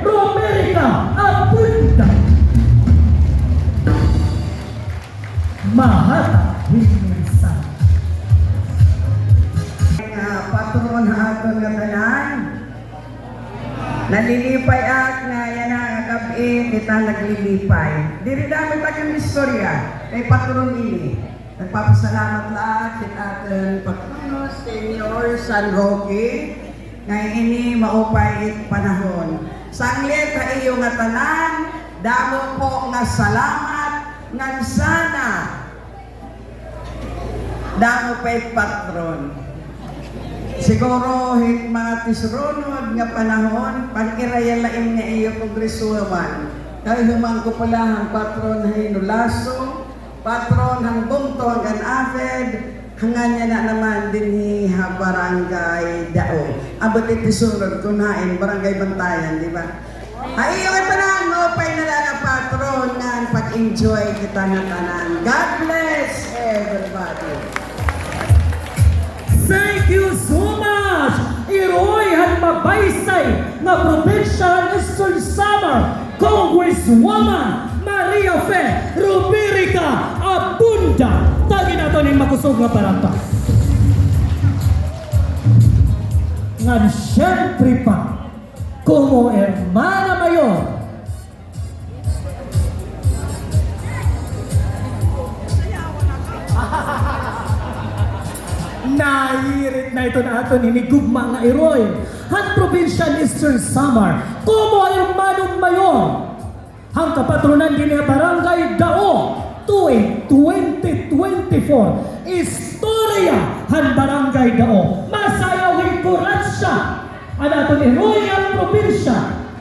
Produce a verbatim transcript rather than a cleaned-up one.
Romerica Abunda. Mahata hin mensahe. Nga patron ha aton nga tanan. Nalilipay ak nga yana nga gab-i kita naglilipay. Diri damo ta kan istorya, kay patron ini. Nagpapasalamat la ak hit aton patron, Señor San Roque, nga ini maupay it panahon. Sanglit ha iyo ngatanan, damo po nga salamat, ngan sana damo pa it patron. Siguro hit mga tisurunod nga panahon, pag-ira ya la ini nga iyo congresswoman. Kay human ko pa la han patron ha Hinolaso, patron han bungto hanggan Aved, hanggan yana naman dinhi ha Barangay Dao. Abot it tisurunod kon hain, Barangay Bantayan, di ba? Ha iyo ngatanan, maupay na la nga patron ngan pag-enjoy kita ngatanan. God bless everybody. Thank you so much, iroy han mabaysay nga probinsya han Eastern Samar, Congresswoman Maria Fe Rubirica Abunda. Tagi naton hin makusog nga palakpak. Ngan siyempre pa, komo hermana mayor. Nahirit na iton aton hinigugma nga iroy han probinsya han Eastern Samar, komo hermano mayor han kapatronan dinhi ha Barangay Dao, tuig twenty twenty-four. Istorya han Barangay Dao. Masayaw hin kuratsya an aton iroy han probinsya.